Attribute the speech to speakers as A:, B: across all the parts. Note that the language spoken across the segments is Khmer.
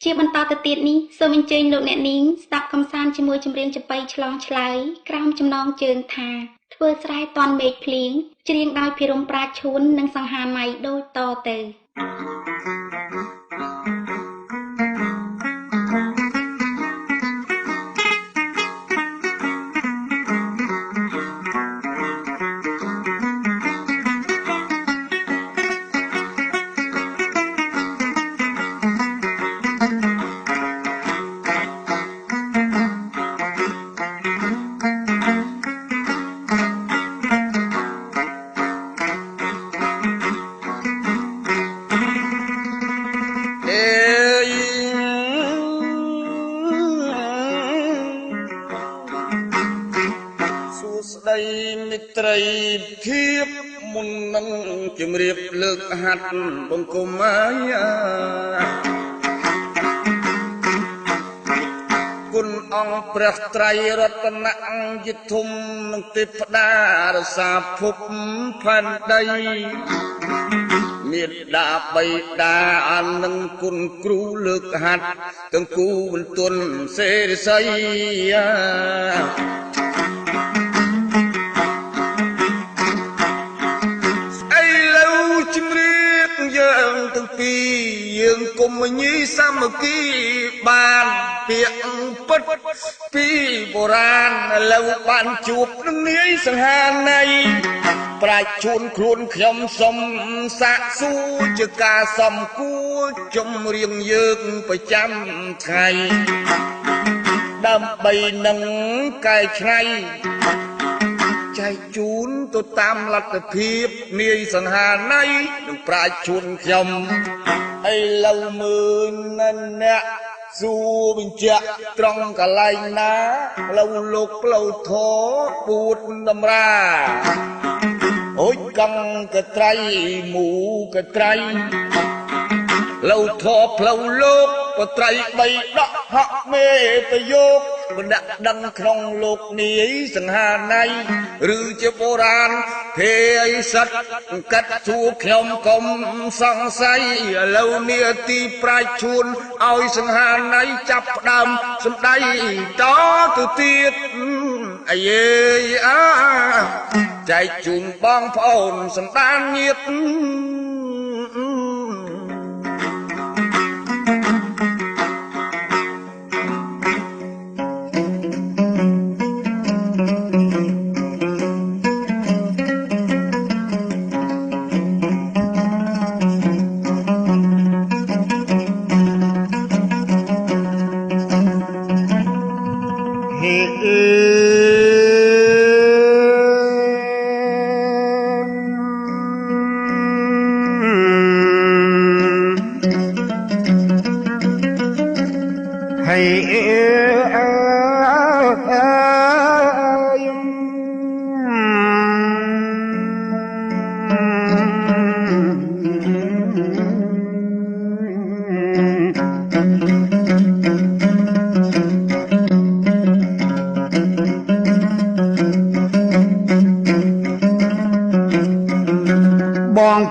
A: ជាបន្តទៅទៀតនេះសូមអញ្ជើញលោកអ្នកនាងស្ដាប់កម្សាន្តជាមួយចម្រៀងចាប៉ីឆ្លងឆ្លើយក្រោមចំណងជើងថាធ្វើស្រែទាន់មេឃភ្លៀងច្រៀងដោយភិរមប្រាជ្ញឈួននិងសង្ហាណៃដូចតទៅ
B: ភាពមុននឹងជំរាបលើកហាត់បង្គំអាយាគុណអង្គព្រះត្រៃរតនយធំនឹងទេពតារសាភពផែនដីមេដាបៃតានឹងគុណគ្រូលើកហាត់ទាំងគូបន្ទន់សេរិស័យយើងទាំងពីរយើងគុំញីសាមគ្គីបានពាក្យពិតពីបុរាណឥឡូវបានជួបនឹងនាយសង្ហាណៃប្រាជ្ញជួនខ្លួនខ្ញុំសុំសាកសួរជាការសំគួរជំរៀងយើងប្រចាំថ្ងៃដើម្បីនឹងកែច្នៃចែកជូនទៅតាមលទ្ធភាពនាយសង្ហាណៃនឹងប្រាជ្ញជួនខ្ញុំឥឡូវមើលអ្នកសួរបញ្ជាក់ត្រង់កន្លែងណាផ្លូវលោកផ្លូវធរបួតតម្រាអូយកង់កត្រៃមូកត្រៃផ្លូវធរផ្លូវលោកបត្រៃបីដកហក់មេប្រយោគម្នាក់ដឹងក្នុងលោកនាយសង្ហាណៃឬជាបុរាណភេសិតកាត់សួរខ្ញុំកុំសង្ស័យឥឡូវនាទីប្រាជ្ញជួនឲ្យសង្ហាណៃចាប់ផ្ដើមសម្ដីតទៅទៀតអាយេអាចែកជូនបងប្អូនសន្តានញាតិ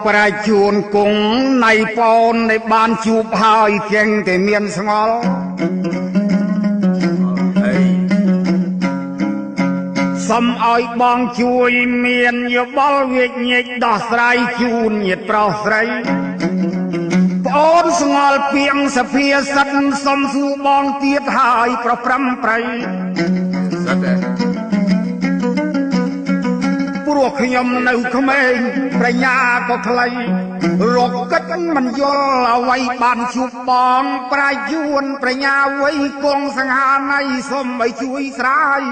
C: ប្រាជ្ញជួនគង់ណៃប៉ោននៃបានជួបហើយចេញតែមានស្ងល់សុំឲ្យបងជួយមានយោបល់វិញ្ញាដោះស្រាយជូនញាតិប្រុសស្រីប្អូនស្ងល់ពីងសភាសិតសុំសួរបងទៀតហើយប្រប្រាំប្រៃសិតព្រោះខ្ញុំនៅក្មេងប្រាជ្ញាក៏ខ្លីរកគិតមិនយល់អ្វីបានជួបបងប្រាជ្ញយួនប្រាជ្ញាវ័យគង់សង្ហាណៃសុំឲ្យជួយស្រាយ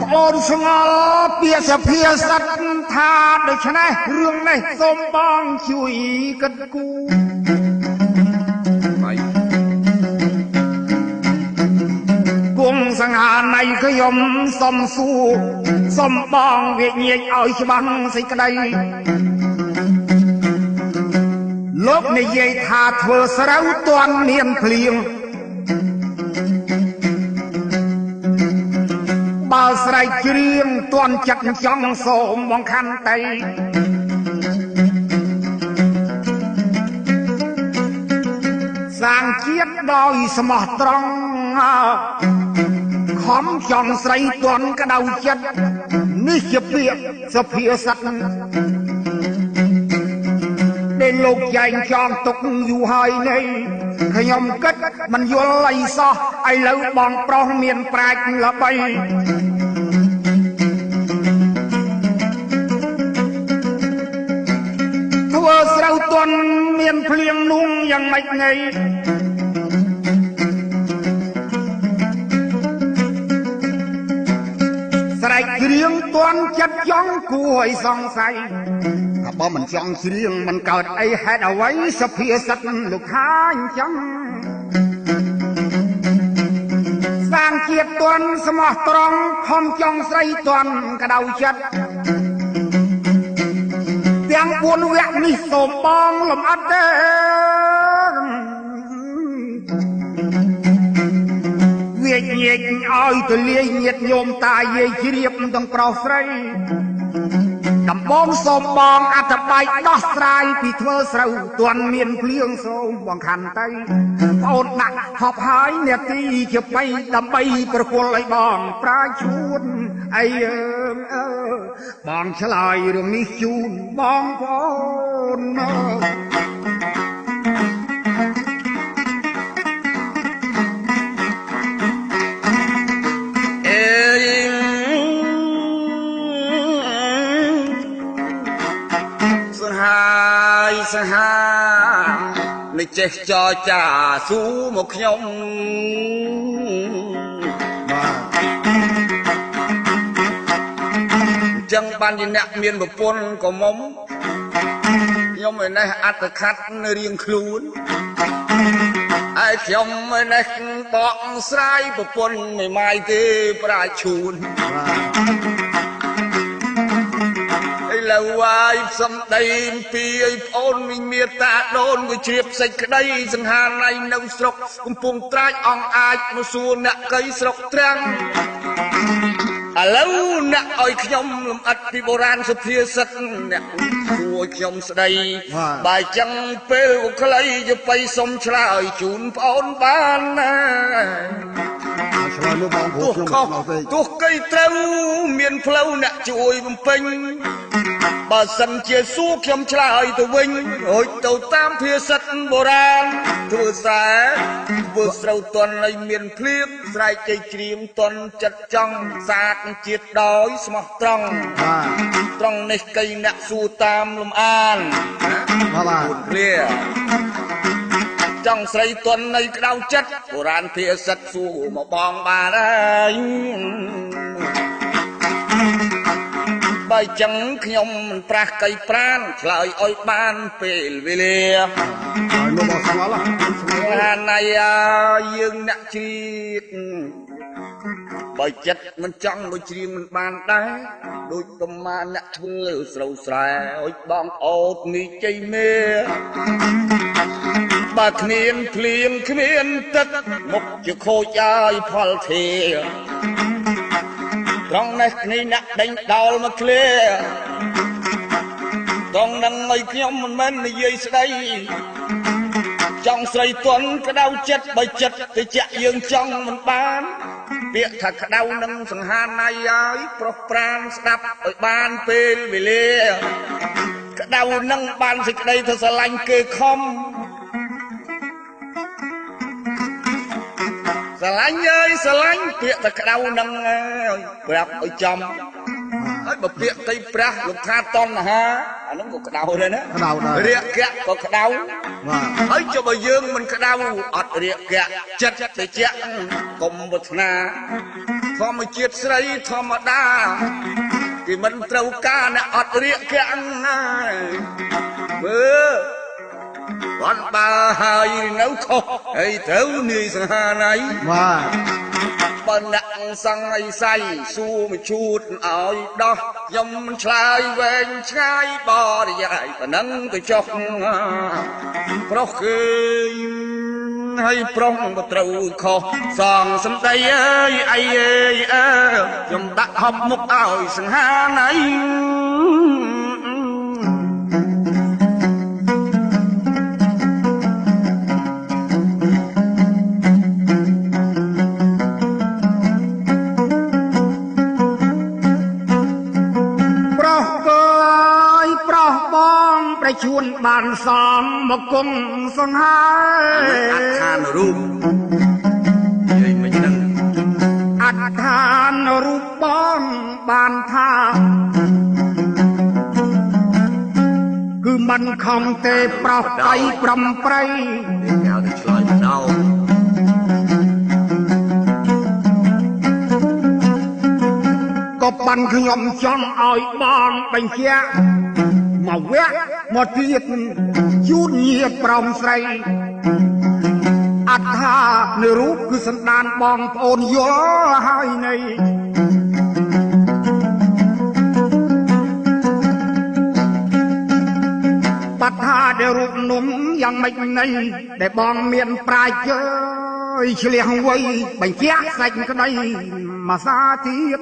C: ប្អូនស្ងល់ពាក្យសភាសិតថាដូច្នេះរឿងនេះសូមបងជួយគិតគូរសង្ហាណៃខ្ញុំសុំសួរសុំបងវិញ្ញាឲ្យច្បាស់សេចក្តីលោកនិយាយថាធ្វើស្រូវទាន់មានភ្លៀងបើស្រែកច្រៀងទាន់ចិត្តចង់សូមបងខន្តី ជាតិដោយស្មោះត្រង់ខំចង់ស្រីទន់ក្តៅចិត្តនេះជាពាក្យសុភាសិតដែលលោកចែងចងទុកយូរហើយនេះខ្ញុំគិតមិនយល់អីសោះឥឡូវបងប្រុសមានប្រាជ្ញល្បីធ្វើស្រូវទន់មានភ្លៀងនួងយ៉ាងម៉េចនៃស្រែកច្រៀងទន់ចិត្តចង់គួរឲ្យសង្ស័យថាបើមិនចង់ច្រៀងមិនកើតអីហេតុអ្វីសុភាសិតលោកថាអញ្ចឹងសាងជាតិទន់ស្មោះត្រង់ខំចង់ស្រីទន់ក្តៅចិត្តទាំង4វគ្គនេះសូមបងលំអិតទេវាញែកឲ្យទលាយញាតញោមតាយាយជ្រាបទាំងប្រុសស្រីដំបងសូមបងអត្ថបាយដោះស្រាយពីធ្វើស្រូវទាន់មានភ្លៀងសូមបងខន្តីប្អូនដាក់ហប់ហើយអ្នកទីជាបៃដើម្បីប្រគល់ឲ្យបងប្រាជួនអីអើបងឆ្លើយរឿងនេះជូនបងប្អូន
B: សហានេះចេះចរចាស៊ូមកខ្ញុំបាទអញ្ចឹងបានជាអ្នកមានប្រពន្ធក៏មុំខ្ញុំឯនេះអត្តខាត់នៅរៀងខ្លួនឯខ្ញុំឯនេះបកស្រាយប្រពន្ធមិនម៉ាយទេប្រាឈួនឥឡូវហើយសំដីពីឲ្យប្អូនមីមេតាដូនវាជ្រាបសេចក្តីសង្ហាណៃនៅស្រុកកំពង់ត្រាចអង្គអាចមកសួរអ្នកកៃស្រុកត្រាំងឥឡូវអ្នកឲ្យខ្ញុំលំអិតពីបុរាណសុភាសិតអ្នកសួរខ្ញុំស្ដីបើចឹងពេលខ្លីទៅបៃសុំឆ្លើយជូនប្អូនបានណា
D: ឆ្លើយមកបងព្រោះខ្ញុំ
B: ទោះកៃត្រូវមានផ្លូវអ្នកជួយបំពេញបើសិនជាសួរខ្ញុំឆ្លើយទៅវិញរួចទៅតាមភាសិតបុរាណធ្វើស្រែធ្វើស្រូវទន់ឲ្យមានភ្លៀងស្រែកជ័យច្រៀងទន់ចិត្តចង់សាទជាតិដោយស្មោះត្រង់ត្រង់នេះកៃអ្នកសួរតាមលំអាន
D: ណា
B: បាទភ្លាចង់ស្រីទន់នៃក្តៅចិត្តបុរាណភាសិតសួរមកបងបានហើយបើចឹងខ្ញុំមិនប្រាស់កៃប្រានឆ្លើយឲ្យបានពេលវេលា
D: ហើយមកបងស្ងល់
B: ហាណៃយើងអ្នកជ្រៀងបើចិត្តមិនចង់ដូចជ្រៀងមិនបានដែរដូចប្រមាណអ្នកធ្វើស្រូវស្រែឲ្យបងអូតនេះជ័យមេបើគ្មានភ្លៀងគ្មានទឹកមុខជាខូចឲ្យផលធាត្រង់នេះគ្នាអ្នកដេញដោលមកឃ្លាត្រង់នឹងឲ្យខ្ញុំមិនមែននិយាយស្ដីចង់ស្រីទន់ក្តៅចិត្តបើចិត្តទៅចាក់យើងចង់មិនបានពាក្យថាក្តៅនឹងសង្ហាណៃហើយប្រុសប្រានស្ដាប់ឲ្យបានពេលវេលាក្តៅនឹងបានសេចក្តីថាស្រឡាញ់គេខំស្រឡាញ់អើយស្រឡាញ់ពាក្យតែក្តៅនឹងហើយប្រាប់ឲ្យចំហើយបើពាក្យទីព្រះលោកថាតណ្ហាអានោះក៏ក្តៅដែរណា
D: ក្តៅដែរ
B: រាគៈក៏ក្តៅហើយចុះបើយើងមិនក្តៅអត់រាគៈចិត្តតិចកុំប្រាថ្នាធម្មជាតិស្រីធម្មតាគេមិនត្រូវការអ្នកអត់រាគៈណាមើលគាត់បើហើយនៅខុសហើយត្រូវនាយសង្ហាណៃ
D: បាទ
B: បើអ្នកសង្អីសៃសួរមួយឈួតឲ្យដោះខ្ញុំមិនឆ្លើយវែងឆ្ងាយបរិយាយប៉ុណ្ណឹងទៅចុះប្រុសគេហើយប្រុសបើត្រូវខុសសងសំដីអើយអីអើយអើខ្ញុំដាក់ហប់មុខឲ្យសង្ហាណៃ
C: បានសំមកគង់សង្ហា
B: អដ្ឋានរូបនិយាយមិនដឹង
C: អដ្ឋានរូបបងបានថាគឺមិនខំទេប្រុសកៃប្រំប្រៃ
B: គេហៅទៅឆ្លើយបដោ
C: ក៏ប៉ាន់ខ្ញុំចង់ឲ្យបងបញ្ជាក់មកវគ្គមកទៀតជូនញាតប្រំស្រីអត្ថានៅរូបគឺសន្តានបងប្អូនយល់ហើយនៃបត្ថាដែលរូបនំយ៉ាងម៉េចណីដែលបងមានប្រាជ្ញឆ្លៀសវៃបញ្ជាក់សាច់ក្តីមកសាទៀត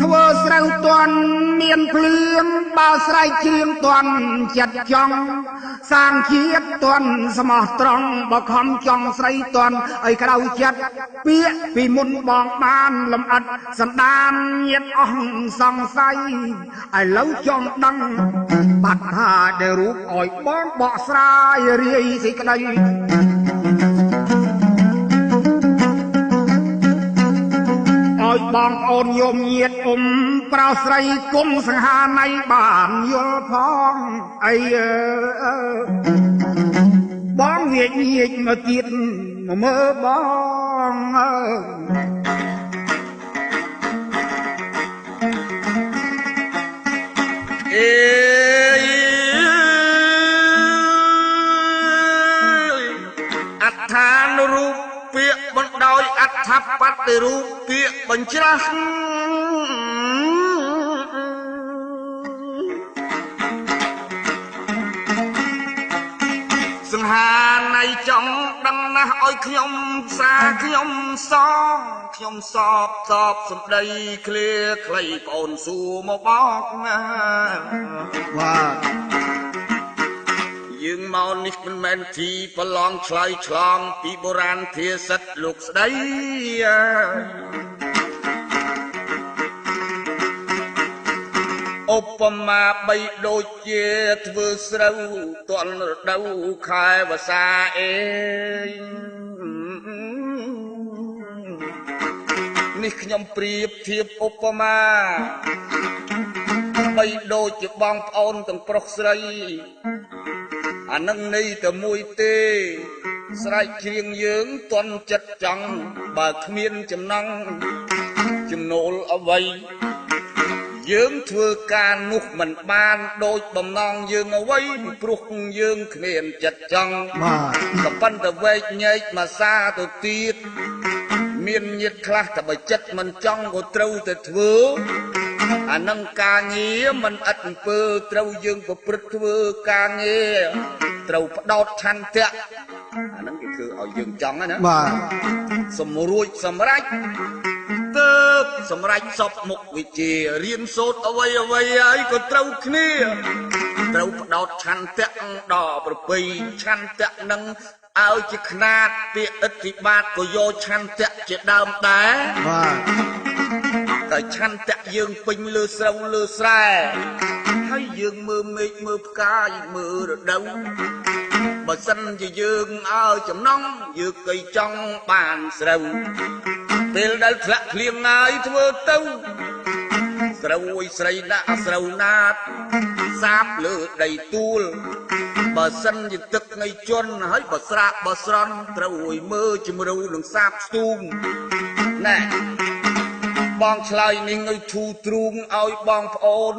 C: ធ្វើស្រូវទាន់មានភ្លៀងបើស្រែកច្រៀងទាន់ចិត្តចង់សាងជាតិទាន់ស្មោះត្រង់បើខំចង់ស្រីទាន់ឲ្យក្រៅចិត្តពាក្យពីមុនបងបានលំអិតសន្តានញាតអស់សង្ស័យឥឡូវចង់ដឹងបាត់ថាដែលរូបឲ្យបងបកស្រាយរាយសេចក្តីឲ្យបងប្អូនញោមញាតអ៊ំប្រោស្រីគង់សង្ហាណៃបានយល់ផងអីបងវាញៀចមកទៀតមកមើលបងអើ
B: អេអដ្ឋានរូបពាក្យបណ្ដោយអដ្ឋបតិរូបពាក្យបញ្ច្រាស់សង្ហាណៃចង់ដឹងណាស់ឲ្យខ្ញុំសាខ្ញុំសខ្ញុំសបតបសម្ដីឃ្លាខ្លីប្អូនសួរមកបកណា
D: បាទ
B: យើងមកនេះមិនមែនទីប្រឡងឆ្លើយឆ្លងពីបុរាណភាសិតលោកស្ដីឧបមាបីដូចជាធ្វើស្រូវទាន់រដូវខែវស្សាអេនេះខ្ញុំប្រៀបធៀបឧបមាបីដូចជាបងប្អូនទាំងប្រុសស្រីអានឹងនេះតែមួយទេស្រែកច្រៀងយើងទាន់ចិត្តចង់បើគ្មានចំណង់ចំណូលអ្វីយើងធ្វើការនោះមិនបានដូចបំណងយើងអ្វីព្រោះយើងគ្មានចិត្តចង់
D: បាទ
B: ក៏ប៉ុន្តែវែកញែកមកសាទៅទៀតមានញាតិខ្លះតែបើចិត្តមិនចង់ក៏ត្រូវតែធ្វើអានឹងការងារមិនឥតអំពើត្រូវយើងប្រព្រឹត្តធ្វើការងារត្រូវផ្ដោតឆន្ទៈអានឹងគេធ្វើឲ្យយើងចង់ណា
D: បាទ
B: សម្រួចសម្រេចទៅសម្រេចសពមុខវិជ្ជារៀនសូត្រអ្វីអ្វីហើយក៏ត្រូវគ្នាត្រូវផ្ដោតឆន្ទៈដល់ប្រពៃឆន្ទៈនឹងឲ្យជាខ្នាតពាក្យឥទ្ធិបាទក៏យកឆន្ទៈជាដើមដែរ
D: បាទ
B: តែឆន្ទៈយើងពេញលើស្រូវលើស្រែហើយយើងមើលមេឃមើលផ្កាយមើលរដូវបើសិនជាយើងឲ្យចំណងយើងកៃចង់បានស្រូវពេលដែលធ្លាក់ភ្លៀងហើយធ្វើទៅស្រូវអុយស្រីដាក់ស្រូវណាតសាបលើដីទួលបើសិនជាទឹកថ្ងៃជន់ហើយបើស្រាក់បើស្រន់ត្រូវអុយមើលជំរូវនឹងសាបស្ទូងណែបងឆ្លើយនេះឲ្យធូរទ្រូងឲ្យបងប្អូន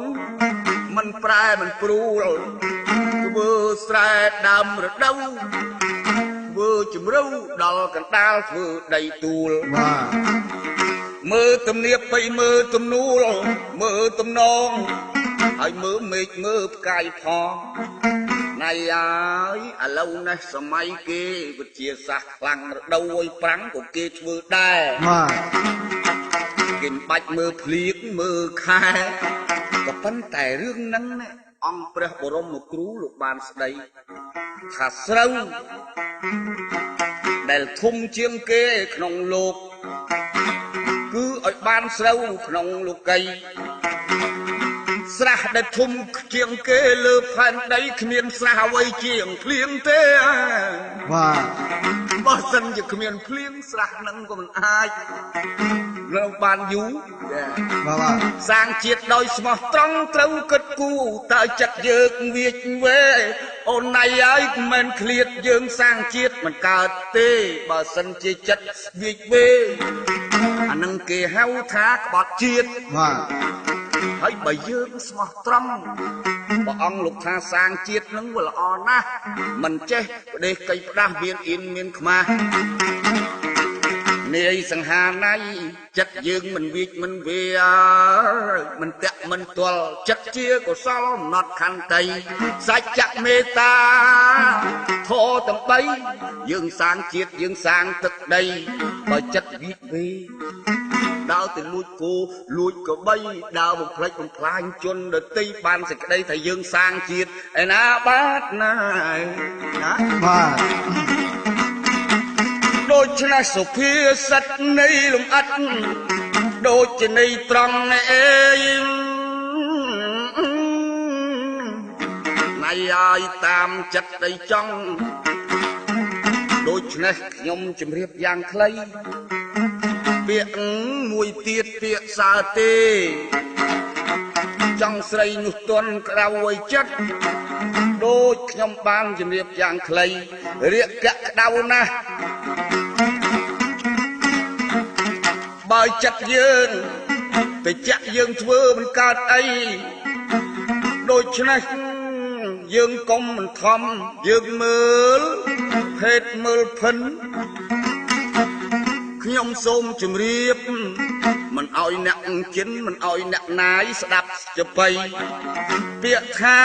B: មិនប្រែមិនព្រួលធ្វើស្រែដើមរដូវធ្វើជំរូវដល់កណ្ដាលធ្វើដីទួល
D: បាទ
B: មើលទំនៀបបៃមើលទំនួលមើលទំនងហើយមើលមេឃមើលផ្កាយផងណៃអើយឥឡូវនេះសម័យគេវិទ្យាសាស្ត្រខ្លាំងរដូវឲ្យប្រាំងក៏គេធ្វើដែរ
D: បាទ
B: គេមិនបាច់មើលភ្លៀងមើលខែក៏ប៉ុន្តែរឿងហ្នឹងណាអង្គព្រះបរមគ្រូលោកបានស្ដីថាស្រូវដែលធំជាងគេក្នុងលោកគឺឲ្យ បានស្រូវក្នុងលោកីស្រះដែលធំជាងគេលើផែនដីគ្មានស្រះអ្វីជាងភ្លៀងទេ
D: បាទ
B: បើសិនជាគ្មានភ្លៀងស្រះនឹងក៏មិនអាចនៅបានយូរ
D: បាទ បាទ
B: សាងជាតិដោយស្មោះត្រង់ត្រូវគិតគូរតើចិត្តយើងវាចវេអូនណៃហើយមិនឃ្លាតយើងសាងជាតិមិនកើតទេបើសិនជាចិត្តវាចវេអានឹងគេហៅថាក្បត់ជាតិ
D: បាទ
B: ហើយបើយើងស្មោះត្រង់ព្រះអង្គលោកថាសាងជាតិនឹងវាល្អណាស់មិនចេះប្រទេសកៃផ្ដាស់មានអ៊ីនមានខ្មាស់នាយសង្ហាណៃចិត្តយើងមិនវាចមិនវាមិនតាក់មិនទាល់ចិត្តជាកុសលអំណត់ខន្តីសច្ចៈមេត្តាធម៌ទាំងបីយើងសាងជាតិយើងសាងទឹកដីបើចិត្តវាចវេដើរទៅលួចគោលួចក្របីដើរបំផ្លិចបំផ្លាញជនដទៃបានសេចក្តីថាយើងសាងជាតិឯណាបាទណាណា
D: បាទ
B: ដូច្នេះសុភាសិតនៃលំអិតដូចជានៃត្រង់អេណៃឲ្យតាមចិត្តដីចង់ដូច្នេះខ្ញុំជម្រាបយ៉ាងខ្លីពាក្យមួយទៀតពាក្យសើទេចង់ស្រីនោះទន់ក្តៅឲ្យចិត្តដូចខ្ញុំបានជម្រាបយ៉ាងខ្លីរាគៈក្តៅណាស់បើចិត្តយើងតិចយើងធ្វើមិនកើតអីដូច្នេះយើងកុំមិនខំយើងមើលភេទមើលភិនខ្ញុំសូមជម្រាបមិនឲ្យអ្នកជិនមិនឲ្យអ្នកណាយស្ដាប់ចបៃពាក្យថា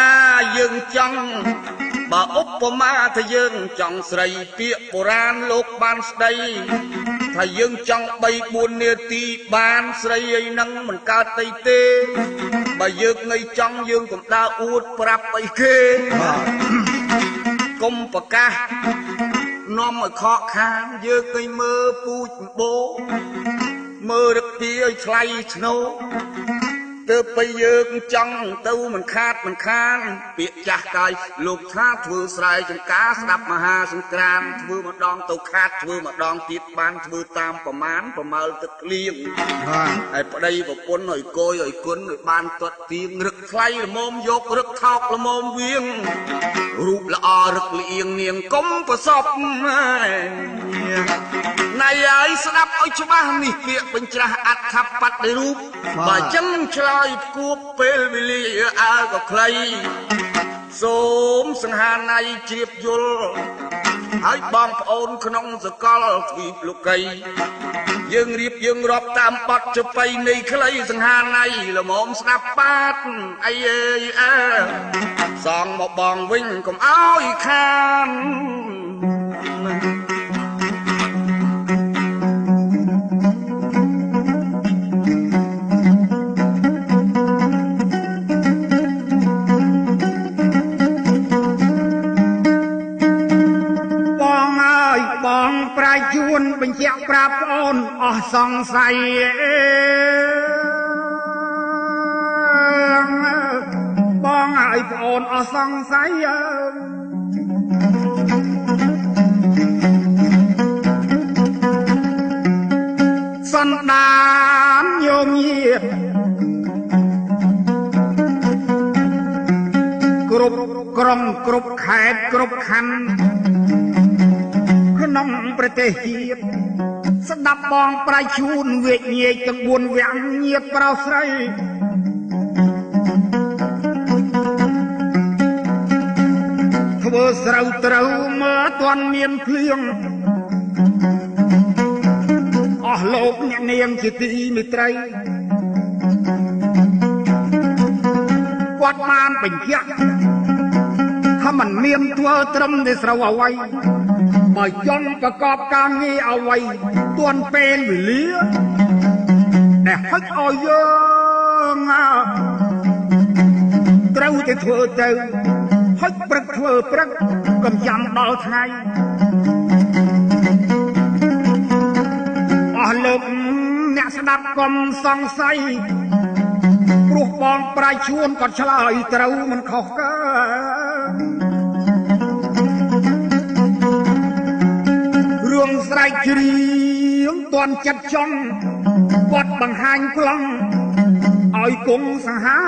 B: យើងចង់បើឧបមាថាយើងចង់ស្រីពាក្យបុរាណលោកបានស្ដីថាយើងចង់3 4នាទីបានស្រីអីនឹងមិនកើតអីទេបើយើងងៃចង់យើងកុំដើរអួតប្រាប់អីគេកុំប្រកាសនាំឲ្យខកខានយើងគេមើលពូជបោមើលរឹកពីឲ្យថ្លៃធ្នូទើបไปយើងចង់ទៅមិនខាតមិនខានពាក្យចាស់កាយលោកថាធ្វើស្រែចង្ការស្ដាប់មហាសង្ក្រានធ្វើម្ដងទៅខាតធ្វើម្ដងទៀតបានធ្វើតាមប្រមាណប្រមើលទឹកភ្លៀងហើយប្តីប្រពន្ធឲ្យគយឲ្យគុណឲ្យបានទាត់ទៀងរឹកថ្លៃល្មមយករឹកថោកល្មមវៀងរូបល្អរឹកលៀងនាងកុំប្រសពណៃហើយស្ដាប់ឲ្យច្បាស់នេះពាក្យបញ្ច្រាស់អត្ថបត្តិរូបបើចឹងឆ្លើយគួបពេលវេលាអើក៏ខ្លីសូមសង្ហាណៃជ្រាបយល់ហើយបងប្អូនក្នុងសកលទ្វីបលោកីយើងរៀបយើងរាប់តាមបទចបៃនៃខ្លីសង្ហាណៃល្មមស្ដាប់បាទអីអើយអើសងមកបងវិញកុំឲ្យខាន
C: យួនបញ្ជាក់ប្រាប់ប្អូនអស់សង្ស័យបងឲ្យប្អូនអស់សង្ស័យសន្តានញោមញាតគ្រប់ក្រុងគ្រប់ខេត្តគ្រប់ខណ្ឌក្នុងប្រទេសជាតិស្ដាប់បងប្រាជូនវេកញែកទាំង4វគ្គញាតប្រុសស្រីធ្វើស្រូវត្រូវមើលទាន់មានភ្លៀងអស់លោកអ្នកនាងជាទីមេត្រីគាត់បានបញ្ជាក់ថាมันមានធ្វើត្រឹមតែស្រូវអ្វីបើចង់ប្រកបការងារអ្វីទាន់ពេលវេលាដែលហុចឲ្យយើងត្រូវតែធ្វើទៅហុចព្រឹកធ្វើព្រឹកកុំចាំដល់ថ្ងៃអស់លោកអ្នក អ្នកស្ដាប់កុំសង្ស័យព្រោះបងប្រាជ្ញឈួនក៏ឆ្លើយត្រូវមិនខុសកើរឿងស្រែកច្រៀងតន់ចិត្តចង់គាត់បង្ហាញប្លង់ឲ្យគង់សង្ហា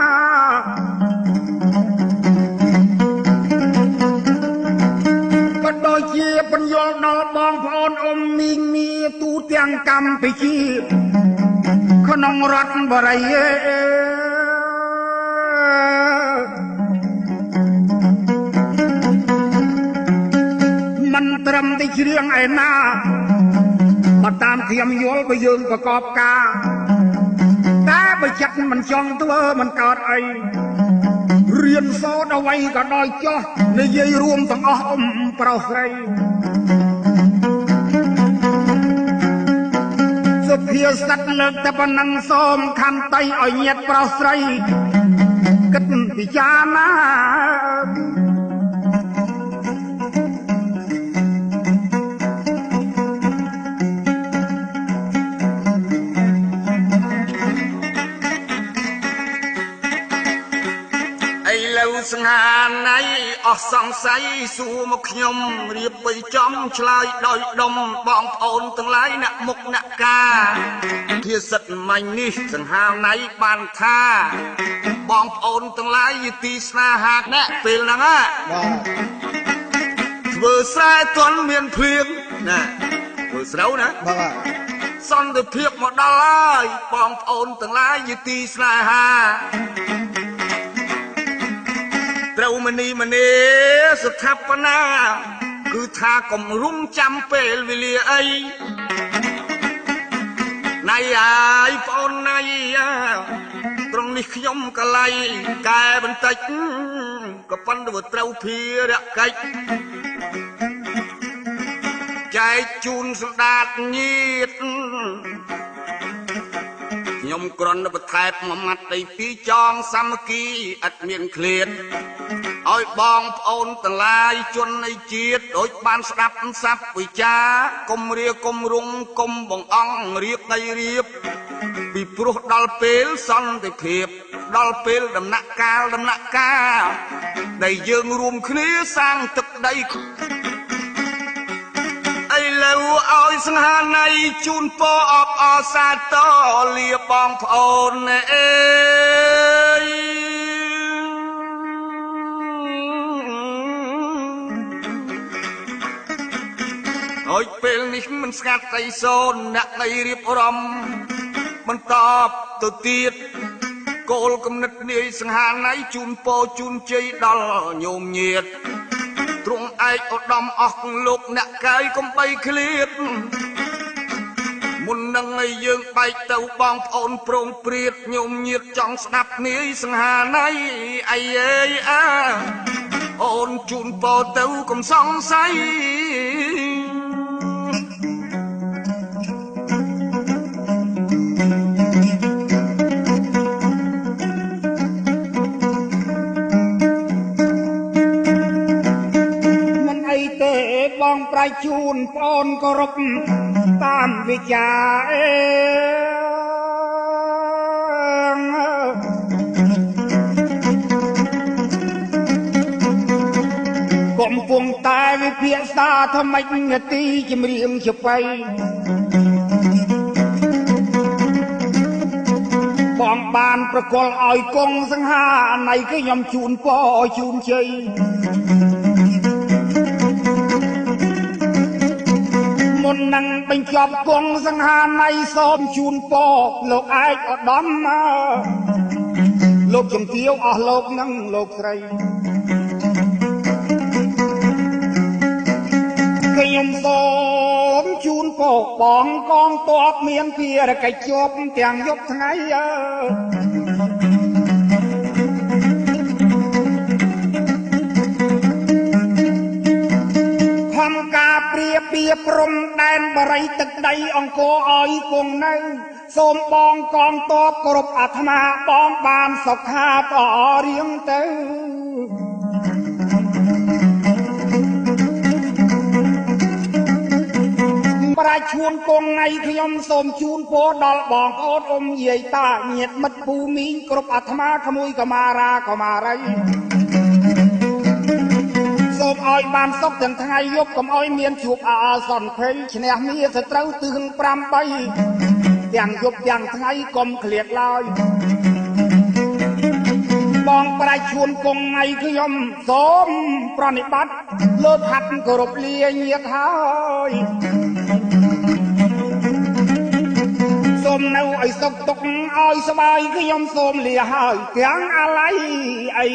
C: ក៏ដូចជាបញ្យល់ដល់បងប្អូនអ៊ំមីងមីទូទាំងកម្ពុជាក្នុងរដ្ឋបរិយមិនត្រឹមតែច្រៀងឯណាបើតាមខ្ញុំយល់បើយើងប្រកបការតែបើចិត្តមិនចង់ធ្វើមិនកើតអីរៀនសូត្រអ្វីក៏ដោយចោះនិយាយរួមទាំងអស់អ៊ំប្រុសស្រីសុភាសិតលើកតែប៉ុណ្ណឹងសូមខន្តីឲ្យញាតិប្រុសស្រីគិតពិចារណា
B: សង្ហាណៃអស់សង្ស័យសួរមកខ្ញុំរៀបបីចំឆ្លើយដោយដុំបងប្អូនទាំងឡាយអ្នកមុខអ្នកការភាសិតមាញ់នេះសង្ហាណៃបានថាបងប្អូនទាំងឡាយយទីស្នេហាអ្នកពេលហ្នឹងណាធ្វើស្រែទាន់មានភ្លៀងណាធ្វើស្រូវណា
D: បាទ
B: សន្តិភាពមកដល់ហើយបងប្អូនទាំងឡាយយទីស្នេហាត្រូវមនីមនីស្ថាបនាគឺថាកុំរុំចាំពេលវេលាអីណៃអាយប្អូនណៃត្រង់នេះខ្ញុំកលៃកែបន្តិចក៏ប៉ុន្តែវាត្រូវភារកិច្ចចែកជូនសម្ដាតញាតខ្ញុំគ្រាន់តែបន្ថែមមួយម៉ាត់ដីពីរចងសាមគ្គីឥតមានឃ្លាតឲ្យបងប្អូនទាំងឡាយជននៃជាតិដូចបានស្ដាប់សັບវិចាកុំរាកុំរុងកុំបងអង្គរៀបដីរៀបពីព្រោះដល់ពេលសន្តិភាពដល់ពេលដំណាក់កាលដំណាក់កាលដែលយើងរួមគ្នាសាងទឹកដីឥឡូវឲ្យសង្ហាណៃជូនពរអបអរសាទរលាបងប្អូនអើយហើយពេលនេះមិនស្ងាត់អីសូនអ្នកនៃរៀបរំបន្តទៅទៀតគោលគំនិតនាយសង្ហាណៃជូនពរជូនជ័យដល់ញោមញាតទ្រង់ឯកឧត្តមអស់លោកអ្នកកាយកុំបីឃ្លាតមុននឹងឲ្យយើងបែកទៅបងប្អូនប្រងព្រាតញោមញាតចង់ស្ដាប់នាយសង្ហាណៃអីអើយអាអូនជូនពរទៅកុំសង្ស័យ
C: បងប្រៃជូនប្អូនគោរពតាមវិចារកំពុងតែវិភាសាថ្មិចនាទីចម្រៀងចបៃបងបានប្រកល់ឲ្យគង់សង្ហាណៃខ្ញុំជូនពរជូនជ័យមុននឹងបញ្ចប់គង់សង្ហាណៃសូមជូនពរលោកឯកឧត្តមលោកជំទាវអស់លោកនិងលោកស្រីខ្ញុំសូមជូនពរបងកងទ័ពមានភារកិច្ចជាប់ទាំងយប់ថ្ងៃខំការព្រាពីព្រំដែនបរិយទឹកដីអង្គរឲ្យគង់នៅសូមបងកងទ័ពគ្រប់អាត្មាបងបានសុខាតរៀងទៅ ប្រាជ្ញឈួនគងថ្ងៃខ្ញុំសូមជូនពរដល់បងប្អូនអ៊ំយាយតាញាតិមិត្តពូមីងគ្រប់អាត្មាក្មួយកមារាកមារីសូមឲ្យបានសុខទាំងថ្ងៃយប់កុំឲ្យមានជួបអាសន្នភ័យឈ្នះមាសត្រូវទិស8ទាំងយប់ទាំងថ្ងៃកុំឃ្លាតឡើយបងប្រាជ្ញឈួនគងថ្ងៃខ្ញុំសូមប្រណិប័តលើកហាត់គោរពលាញាតិហើយសូមនៅឲ្យសុខទុក្ខឲ្យសប្បាយខ្ញុំសូមលាហើយទាំងអាល័យអី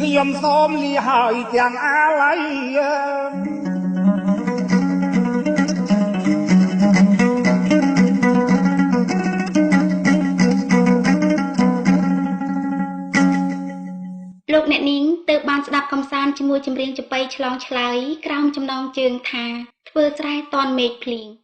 C: ខ្ញុំសូមលាហើយទាំងអាល័យ
A: លោកអ្នកនាងទើបបានស្ដាប់កំសាន្តជាមួយចម្រៀងចាប៉ីឆ្លងឆ្លើយក្រោមចំណងជើងថាធ្វើស្រែទាន់មេឃភ្លៀង